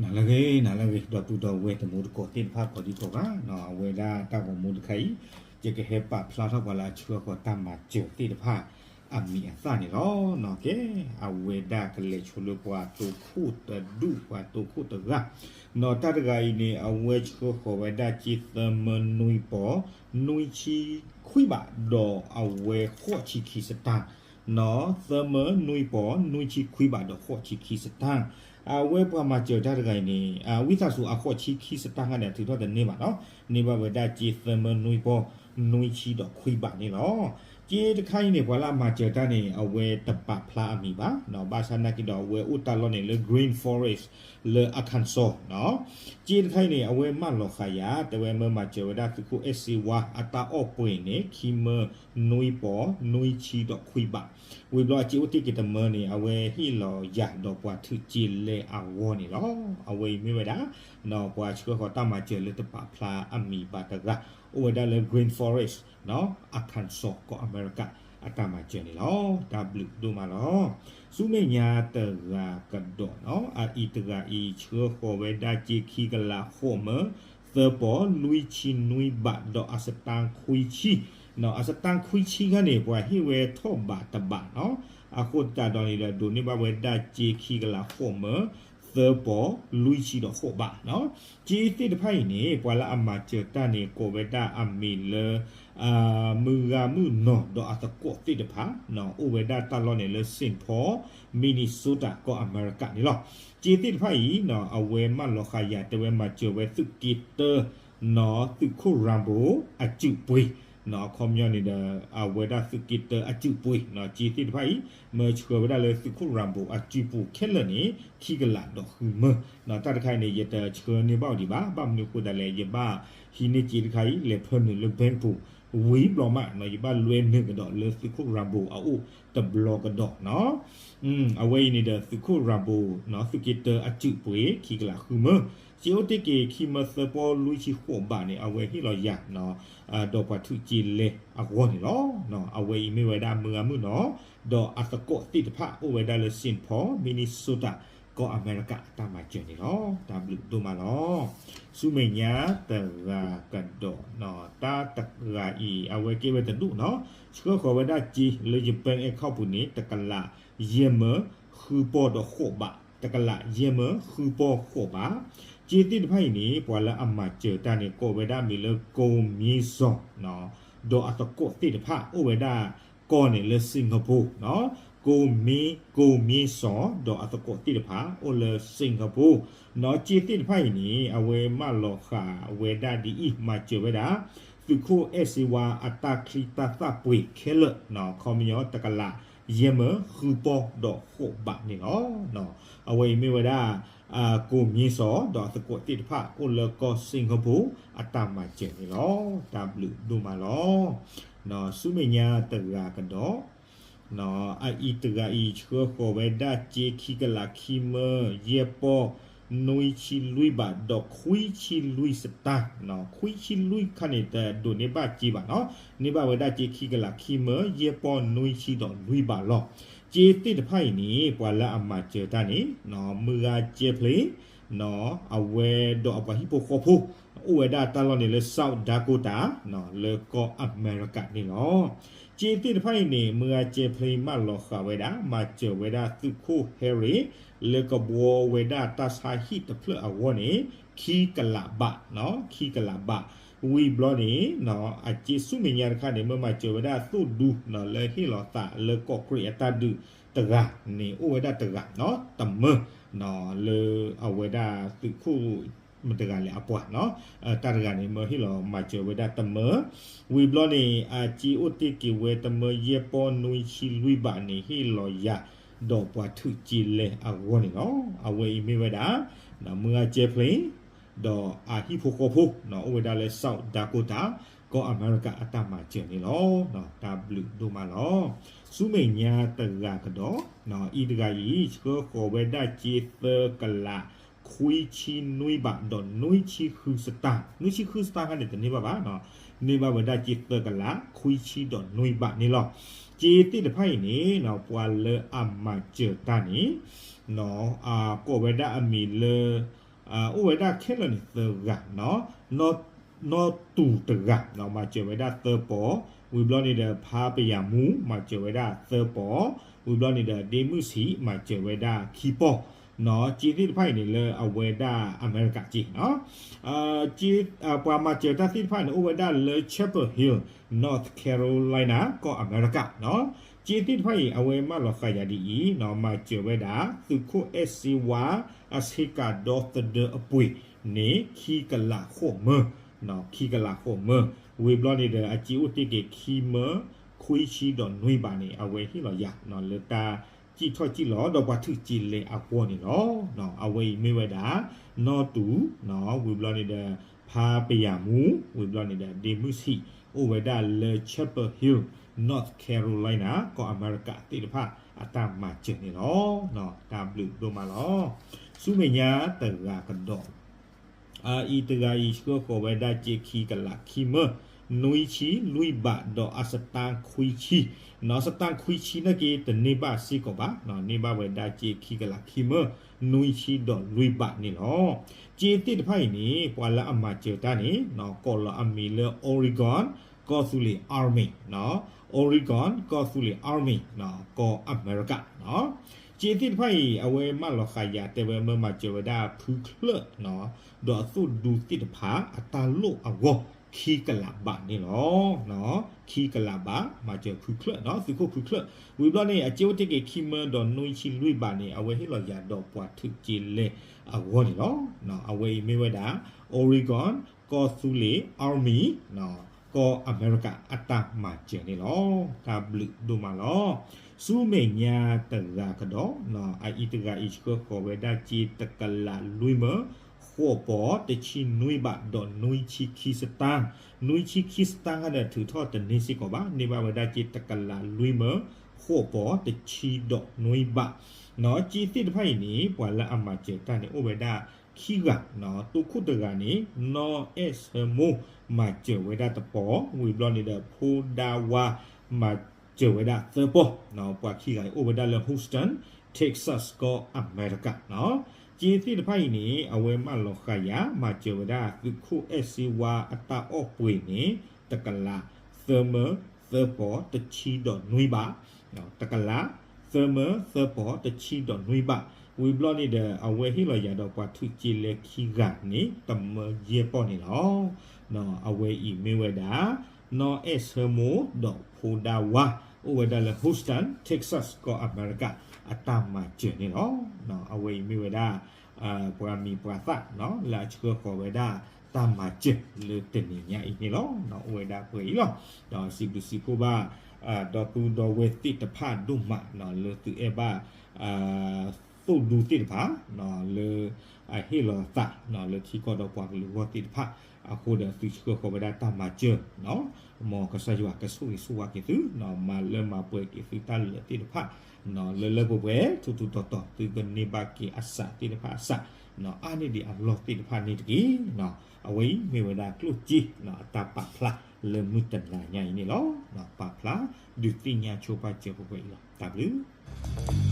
နၤလၢအဂ့ၤ နၤလၢအဂ့ၤ ဒီပုၢ်ဒီဝဲၢ်တံၤသကိးသ့ၣ်တဖၣ်ကိးဒံကိးဂၤ, အဝဲဒၣ်တၢ်ဂီၤမူတခါအံၤ ယကဟဲပာ်ဖျါထီၣ်ပှၤလၢအဆှၢဃီၤတၢ်မၤစၢၤသ့ၣ်တဖၣ် အမံၤအသၣ်န့ၣ်လီၤ. ကဲ, အဝဲဒၣ်ကလဲၤဆိလၢပှၤတိခိၣ်တဒူၣ် ပှၤတိခိၣ်တဂၤ, နီၢ်တၢ်တဂၤအံၤန့ၣ် အဝဲဆှၢဃီၤဝဲဒၣ်က့သၢမၢနွံပီၢ် နွံဆံခွံဘး ဒီးအဝဲဃိးဆံခံစတၢၢ် နီၢ် သၢမၢနွံပီၢ် နွံဆံခွံဘး ဒီးဃိးဆံခံစတၢၢ်. အဝဲပှၤမၤစၢၤတၢ်တဂၤအံၤန့ၣ် ဝံသးစူၤအဃိးဆံခံစတၢၢ်ခါန့ၣ် အထုးထီၣ်တန့ၢ်ဘၣ်နီၢ်, န့ၢ်ဘၣ်ဝဲဒၣ်က့သၢမၢနွံပီၢ် နွံဆံဒီးခွံဘးန့ၣ်လီၤ. က့တခါအံၤန့ၣ် ပှၤလၢအမၤစၢၤတၢ်န့ၣ် အဝဲတပာ်ဖျါအမံၤဘၣ်, ဘၣ်ဆၣ်နာ်က့ဒီး အဝဲအိၣ်တၢ်လီၢ်န့ၣ်လၢ Green Forest လၢ Arkansas နီၢ်. က့တခါအံၤန့ၣ် အဝဲမၢလီၤဃာ်ယၤ တဲဝဲမၢမၤစၢၤဝဲဒၣ်သုးခိၣ် အဲၣ်စ့ဝါ အတၢ်အီၣ်ပှ့ၤန့ၣ် ခံမၢနွံပီၢ် နွံဆံဒီးခွံဘး, ဝံၤဘျီအက့အိၣ်တ့ၢ်က့ၤတမၢန့ၣ် အဝဲဟ့ၣ်လီၤယၤဒီးပှၤထုးက့လဲအဂီၢ်န့ၣ်လီၤ. အဝဲအံၤမ့ၢ်ဝဲဒၣ် ပှၤဆှၢဃီၤတၢ်မၤစၢၤလၢတပာ်ဖျါအမံၤဘၣ်တဂၤ အိၣ်ဝဲဒၣ်လၢ Green Forest နီၢ် Arkansas ကီၢ်အမဲရကၤ အတၢ်မၤစၢၤန့ၣ်လီၤ. တၢ်ဘျုးဒိၣ်မးလီၤ. ဆူမဲာ်ညါတဂၤကဒီးနီၢ်, အအံၤတဂၤအံၤ ဆှၢဃီၤဝဲဒၣ်က့ခံကလးဃိးမၢ သၢပီၢ် လွံၢ်ဆံနွံဘး ဒီးအစတၢၢ်ခွံဆံ, နီၢ် အစတၢၢ်ခွံဆံခါန့ၣ် ပှၤဟ့ၣ်ဝဲထီၣ်ဘးတဘးနီၢ်, အဃိသတးဒီးန့ၣ်ဒီး ဒိးန့ၢ်ဘၣ်ဝဲဒၣ်က့ခံကလးဃိးမၢ သၢပီၢ် လွံၢ်ဆံဒီးဃိးဘးနီၢ်. က့သ့ၣ်တဖၣ်အံၤန့ၣ် ပှၤလၢအမၤစၢၤတၢ်န့ၣ် ကိးဝဲဒၣ်အမံၤလၢ မုၢ်ဂၤမုၣ်နီၢ် ဒီးအသကိးသ့ၣ်တဖၣ် အိၣ်ဝဲဒၣ်တၢ်လီၢ်န့ၣ်လၢ Saint Paul Minnesota ကီၢ်အမဲရကၤန့ၣ်လီၤ. က့သ့ၣ်တဖၣ်အံၤ အဝဲမၢလီၤဃာ်ယၤ တဲဝဲမၤစၢၤဝဲသုးက့တၢ နီၢ် သုးခိၣ် Rambo အစုပှ့ၤ, နီၢ် အခီပညီန့ၣ်ဒီး အဝဲဒၣ်သုးက့တၢအစုပှ့ၤနီၢ် က့သ့ၣ်တဖၣ်အံၤ မၢဆှၢဝဲဒၣ်လၢသုးခိၣ် Rambo အစုပူၤခဲလၢာ်န့ၣ် ခံကလးဒီးဃုမၢ နီၢ် တၢ်တခါအံၤန့ၣ် ယတဆှၢန့ၢ်ဘၣ်အီၤဒံးဘၣ်, ဘၣ်မနုၤအဃိသတးလဲၣ် ယဘၣ်ဟံးန့ၢ်က့တခါအံၤ လဲၤဖၢနုာ်လၢ bank ပူၤ ဝံၤဘျီမးနီၢ် ယဘၣ်လွဲနုာ်ကဒီးလၢသုးခိၣ် Rambo အအိၣ်တဘျီကဒီးနီၢ်. အဝဲအံၤန့ၣ်ဒီးသုးခိၣ် Rambo နီၢ် သုးက့တၢအစုပှ့ၤ ခံကလးဃုမၢ က့အိၣ်တ့ၢ်က့ၤခံမၢသၢပီၢ် လွံၢ်ဆံဃိးဘးန့ၣ် အဝဲဟ့ၣ်လီၤယၤ ဒီးပှၤထုးက့လဲအဂီၢ်န့ၣ်လီၤ. အဝဲအံၤမ့ၢ်ဝဲဒၣ်မုၢ်ဂၤမုၢ်နီၢ် ဒီးအသကိးသ့ၣ်တဖၣ် အိၣ်ဝဲဒၣ်လၢ Saint Paul Minnesota ကီၢ်အမဲရကၤအတၢ်မၤစၢၤန့ၣ်လီၤ. တၢ်ဘျုးဒိၣ်မးလီၤ. ဆူမဲာ်ညါတဂၤကဒီးနီၢ် တၢ်တဂၤအံၤ အဝဲကဲဝဲတဒူၣ်နီၢ် ဆှၢဃီၤဝဲဒၣ်က့လၢယ bank account ပူၤန့ၣ် တကလးယဲၢ်မၢဃုပီၢ်ဒီးဃိးဘး, တကလးယဲၢ်မၢဃုပီၢ်ဃိးဘး. က့သ့ၣ်တဖၣ်အံၤန့ၣ် ပှၤလၢအမၤစၢၤတၢ်န့ၣ် ကိးဝဲဒၣ်မံၤလၢ ကိမ့စီၣ် ဒီးအသကိးသ့ၣ်တဖၣ် အိၣ်ဝဲဒၣ်ကီၢ်န့ၣ်လၢ Singapore နီၢ် ကိမ့ ကိမ့စီၣ် ဒီးအသကိးသ့ၣ်တဖၣ် အိၣ်လၢ Singapore နီၢ် က့သ့ၣ်တဖၣ်အံၤန့ၣ် အဝဲမၢလီၤဃာ်ဝဲဒၣ်ဒ်အံၤ မၤစၢၤဝဲဒၣ် သုးခိၣ်အဲၣ်စ့ဝါအတၢ်ချံတၢ်သၣ်ပှ့ၤခဲလၢာ်နီၢ် ခီပညီတကလးယဲၢ်မၢဃုပီၢ်ဒီးဃိးဘးန့ၣ်လီၤ. အဝဲအံၤမ့ၢ်ဝဲဒၣ် ကိမ့စီၣ် ဒီးအသကိးသ့ၣ်တဖၣ် အိၣ်လၢကီၢ် Singapore အတၢ်မၤစၢၤန့ၣ်လီၤ. တၢ်ဘျုးဒိၣ်မးလီၤ. ဆူမဲာ်ညါတဂၤကဒီး အအံၤတဂၤအံၤ ဆှၢဃီၤဝဲဒၣ်က့ခံကလးခံမၢ ယဲၢ်ပီၢ် နွံဆံလွံၢ်ဘး ဒီးခွံဆံလွံၢ်စတၢၢ်, ခွံဆံလွံၢ်ခါန့ၣ် တဒိးန့ၢ်ဘၣ်က့ဘၣ်နီၢ်, န့ၢ်ဘၣ်ဝဲဒၣ်က့ခံကလးခံမၢ ယဲၢ်ပီၢ် နွံဆံဒီးလွံၢ်ဘးလီၤ. က့သ့ၣ်တဖၣ်အံၤန့ၣ် ပှၤလၢအမၤစၢၤတၢ်န့ၣ် မုၢ်ဂၤကဲဖျ့ အဝဲဒီးအပှၤဟံၣ်ဖိဃီဖိ အိၣ်ဝဲဒၣ်တၢ်လီၢ်န့ၣ်လၢ South Dakota လၢကီၢ်အမဲရကၤန့ၣ်လီၤ. က့သ့ၣ်တဖၣ်အံၤန့ၣ် မုၢ်ဂၤကဲဖျ့မၢလီၤဃာ်ဝဲဒၣ် မၤစၢၤဝဲဒၣ်သုးခိၣ် Harry လၢကဘှီဝဲဒၣ်တၢ်ဆါဟံၣ်တဖျၢၣ်အဂီၢ်န့ၣ် ခံကလးဘး, ခံကလးဘး, ဝံၤဘျီန့ၣ် အက့ဆူမဲာ်ညါတခါန့ၣ် မၢမၤစၢၤဝဲဒၣ်သိၣ်ဒူ လၢဟ့ၣ်လီၤသးလၢကီၢ်ခရံာ်အတၢ်ဒုးတဂၤန့ၣ် အိၣ်ဝဲဒၣ်တဂၤ တမၢ လၢအဝဲဒၣ်သုးခိၣ် မတဂၤလဲၣ်အပှၤနီၢ်, တၢ်တဂၤန့ၣ် မၢဟ့ၣ်လီၤမၤစၢၤဝဲဒၣ်တမၢ, ဝံၤဘျီန့ၣ် အက့အိၣ်တ့ၢ်က့ၤဝဲတမၢယဲၢ်ပီၢ်နွံဆံလွံၢ်ဘးန့ၣ် ဟ့ၣ်လီၤယၤ ဒီးပှၤထုးက့လဲအဂီၢ်န့ၣ်လီၤ. အဝဲအံၤမ့ၢ်ဝဲဒၣ် မုၢ်ဂၤကဲဖျ့ ဒီးအဟံၣ်ဖိဃီဖိ အိၣ်ဝဲဒၣ်လၢ South Dakota ကီၢ်အမဲရကၤအတၢ်မၤစၢၤန့ၣ်လီၤ. တၢ်ဘျုးဒိၣ်မးလီၤ. ဆူမဲာ်ညါတဂၤကဒီး အံၤတဂၤအံၤ ဆှၢဃီၤဝဲဒၣ်က့သၢကလး ခွံဆံနွံဘး ဒီးနွံဆံဃုစတၢၢ်, နွံဆံဃုစတၢၢ်ခါန့ၣ် တန့ၢ်ဘၣ်ဘၣ်, န့ၢ်ဘၣ်ဝဲဒၣ်က့သၢကလး ခွံဆံဒီးနွံဘးန့ၣ်လီၤ. က့သ့ၣ်တဖၣ်အံၤန့ၣ် ပှၤလၢအမၤစၢၤတၢ်န့ၣ် ကိးဝဲဒၣ်အမံၤလၢ အိၣ်ဝဲဒၣ်ခဲလၢာ်န့ၣ်သၢဂၤ, နီတူၢ်တဂၤ မၤစၢၤဝဲဒၣ်သၢပီၤ, ဝံၤဘျီန့ၣ်ဒီး ဖါပယၢ်မူ မၤစၢၤဝဲဒၣ်သၢပီၤ, ဝံၤဘျီန့ၣ်ဒီး ဒ့မုၣ်ဆံး မၤစၢၤဝဲဒၣ်ခံပီၤ, စ့သ့ၣ်တဖၣ်အံၤန့ၣ်လၢအဝဲဒၣ်အမဲရကၤစ့ ပှၤမၤစၢၤတၢ်သ့ၣ်တဖၣ်န့ၣ် အိၣ်ဝဲဒၣ်လၢ Chapel Hill, North Carolina ကီၢ်အမဲရကၤ, စ့သ့ၣ်တဖၣ်အံၤ အဝဲမၢလီၤဃာ်ယၤဒ်အံၤ, မၤစၢၤဝဲဒၣ် သုးခိၣ်အဲၣ်စ့ဝါ အဆ့ကၤဒီသဒၢအပှ့ၤန့ၣ် ခံကလးဃိးမၢ, ခံကလးဃိးမၢ, ဝံၤဘျီန့ၣ်ဒီး အစ့အိၣ်တ့ၢ်က့ၤခံမၢ ခွံဆံဒီးနွံဘးန့ၣ် အဝဲဟ့ၣ်လီၤယၤလၢတၢ်စံၣ်ထီၣ်စံၣ်လီၤဒီးပှၤထုးက့လဲအဂီၢ်န့ၣ်လီၤ. အဝဲအံၤမ့ၢ်ဝဲဒၣ် နီတူၢ်, ဝံၤဘျီန့ၣ်ဒီး ဖါပယၢ်မူ, ဝံၤဘျီန့ၣ်ဒီး ဒ့မုၣ်ဆံး အိၣ်ဝဲဒၣ်လၢ Chapel Hill, North Carolina ကီၢ်အမဲရကၤသ့ၣ်တဖၣ်အတၢ်မၤစၢၤန့ၣ်လီၤ. တၢ်ဘျုးဒိၣ်မးလီၤ. ဆူမဲာ်ညါတဂၤကဒီး အအံၤတဂၤအံၤဆှၢဃီၤဝဲဒၣ်စ့ခံကလးခံမၢ နွံဆံလွံၢ်ဘးဒီးအစတါခွံဆံ, နီၢ် စတါခွံဆံနာ်က့ တန့ၢ်ဘၣ်စ့ၢ်ကီးဘၣ်, န့ၢ်ဘၣ်ဝဲဒၣ်စ့ခံကလးခံမၢ နွံဆံဒီးလွံၢ်ဘးန့ၣ်လီၤ. စ့သ့ၣ်တဖၣ်အံၤန့ၣ် ပှၤလၢအမၤစၢၤတၢ်န့ၣ် ကိးလီၤအမံၤလၢ Oregon ကီၢ်သူလ့ၤ Army, Oregon ကီၢ်သူလ့ၤ Army ကီၢ်အမဲရကၤ, စ့သ့ၣ်တဖၣ်အံၤ အဝဲမၢလီၤဃာ်ယၤတဲဝဲ မၢမၤစၢၤဝဲဒၣ်ဖုချၢၣ် ဒီးအသိၣ်ဒူသ့ၣ်တဖၣ်အတၢ်လိၣ်အဂီၢ် ခံကလးဘးန့ၣ်လီၤ. ခံကလးဘး မၤစၢၤဖုချၢၣ် သုးခိၣ်ဖုချၢၣ်, ဝံၤဘျီန့ၣ် အစ့အိၣ်တ့ၢ်က့ၤခံမၢဒီးနွံဆံလွံၢ်ဘးန့ၣ် အဝဲဟ့ၣ်လီၤယၤဒီးပှၤထုးက့လဲအဂီၢ်န့ၣ်လီၤ. အဝဲအံၤမ့ၢ်ဝဲဒၣ် Oregon ကီၢ်သူလ့ၤ Army ကီၢ်အမဲရကၤအတၢ်မၤစၢၤန့ၣ်လီၤ. တၢ်ဘျုးဒိၣ်မးလီၤ. ဆူမဲာ်ညါတဂၤကဒီး အအံၤတဂၤအံၤဆှၢဃီၤဝဲဒၣ်စ့ တကလးလွံၢ်မၢ ဃိးပီၤ တဆံနွံဘး ဒီးနွံဆံခံစတၢၢ်, နွံဆံခံစတၢၢ်ခါဒီးထုးထီၣ်တန့ၢ်စ့ၢ်ကီးဘၣ်, န့ၢ်ဘၣ်ဝဲဒၣ်စ့ တကလးလွံၢ်မၢ ဃိးပီၤ တဆံဒီးနွံဘး, စ့သ့ၣ်တဖၣ်အံၤန့ၣ် ပှၤလၢအမၤစၢၤတၢ်န့ၣ် အိၣ်ဝဲဒၣ်ခံဂၤ, တိခိၣ်တဂၤန့ၣ် နီၢ်အဲၣ်ဆၢမိၢ် မၤစၢၤဝဲဒၣ်တပီၤ, ဝံၤဘျီန့ၣ်ဒီး ဖိဒါဝါ မၤစၢၤဝဲဒၣ်သၢပီၤ, ပှၤခံဂၤအံၤအိၣ်ဝဲဒၣ်လၢ Houston, Texas ကီၢ်အမဲရကၤ, စ့သ့ၣ်တဖၣ်အံၤန့ၣ် အဝဲမၢလီၤဃာ်ယၤ မၤစၢၤဝဲဒၣ်သုးခိၣ်အဲၣ်စ့ဝါအတၢ်အီၣ်ပှ့ၤန့ၣ် တကလး သၢမၢ သၢပီၤ တဆံဒီးနွံဘး, တကလး သၢမၢ သၢပီၤ တဆံဒီးနွံဘး, ဝံၤဘျီန့ၣ်ဒီး အဝဲဟ့ၣ်လီၤယၤဒီးပှၤထုးက့လဲခံဂၤန့ၣ် တမၢယဲၢ်ပီၤန့ၣ်လီၤ. အဝဲအံၤမ့ၢ်ဝဲဒၣ် နီၢ်အဲၣ်ဆၢမိၢ်ဒီးဖိဒါဝါ အိၣ်ဝဲဒၣ်လၢ Houston, Texas ကီၢ်အမဲရကၤ အတၢ်မၤစၢၤန့ၣ်လီၤ. အဝဲအံၤမ့ၢ်ဝဲဒၣ် ပှၤမံၤပှၤသၣ် လၢအဆှၢဃီၤဝဲဒၣ်တၢ်မၤစၢၤလၢတနံၤညါအံၤန့ၣ်လီၤ. အိၣ်ဝဲဒၣ်ပှဲၤအံၤလီၤ. ဒီးစံးဘျုးစံးဖှိၣ်ဘၣ် ဒီပုၢ်ဒီဝဲၢ်သ့ၣ်တဖၣ်ဒိၣ်မး လၢသုအဲၣ်ဘၣ် သိၣ်ဒူသ့ၣ်တဖၣ် လၢအဟ့ၣ်လီၤသး လၢထံကီၢ်ဒီးပှၤကလုာ်အဂီၢ်သ့ၣ်တဖၣ် အဃိဒီးသုဆှၢဃီၤဝဲဒၣ်တၢ်မၤစၢၤ မ်ကစၢ်ယွၤကဆိၣ်ဂ့ၤဆိၣ်ဝါက့ၤသု မၤလၢမၤပှဲၤက့ၤသုတၢ်လၢာ်သ့ၣ်တဖၣ် လၢလၢပှဲၤပှဲၤ ထူးထူးတီၤတီၤ သုကန့ၢ်ဘၣ်က့ၤအစးသ့ၣ်တဖၣ်အစး အါန့ၢ်ဒံးအလီၢ်သ့ၣ်တဖၣ်န့ၣ်တက့ၢ်. အဝဲအံၤမ့ၢ်ဝဲဒၣ်ကျိၣ်စ့ အတၢ်ပာ်ဖျါလၢမုၢ်တနၤညါအံၤန့ၣ်လီၤ. ပာ်ဖျါ ဒုးသ့ၣ်ညါဆိပာ်စၢၤပှဲၤပှဲၤအံၤလီၤ. တၢ်ဘျုး